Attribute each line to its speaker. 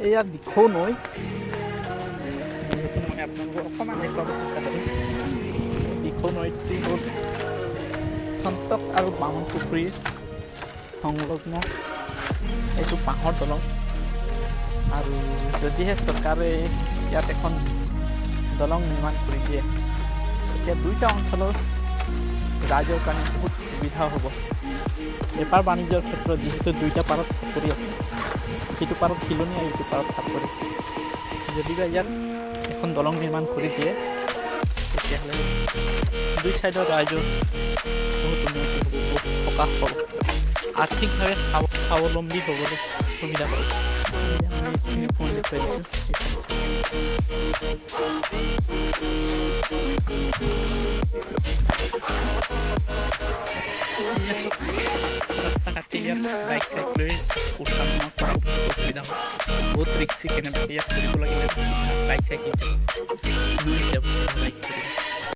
Speaker 1: এয়া দিখৌ নৈ। যিহেতু মই আপোনালোকক অকণমান দেখুৱাব চেষ্টা কৰিম। দিখৌ নৈটি হ'ল চন্তক আৰু বামুণ পুখুৰীৰ সংলগ্ন এইটো বাঁহৰ দলং। আৰু যদিহে চৰকাৰে ইয়াত এখন দলং নিৰ্মাণ কৰি দিয়ে, তেতিয়া দুইটা অঞ্চলৰ ৰাইজৰ কাৰণে বহুত সুবিধা হ'ব। বেপাৰ বাণিজ্যৰ ক্ষেত্ৰত, যিহেতু দুইটা পাৰত চাপৰি আছে, সিটো পাৰত শিলনি আৰু ইটো পাৰত চাপৰি, যদিবা ইয়াত এখন দলং নিৰ্মাণ কৰি দিয়ে, তেতিয়াহ'লে দুই ছাইডৰ ৰাইজৰ বহুত উন্নতি হ'ব, বহুত সকাহ পাব, আৰ্থিকভাৱে স্বাৱলম্বী হ'বলৈ সুবিধা পাব। আমি এইখিনি অকণমান দেখুৱাই দিছোঁ এইফালে। এয়া চব ৰাস্তা কাটি ইয়াত বাইক চাইক লৈ উঠা নমা কৰা বহুত অসুবিধা হয়, বহুত ৰিক্সি। কেনেবাকৈ ইয়াত কৰিব লাগিলে বাইক চাইক যাব, লৈ যাব চিধা বাইক কৰিব।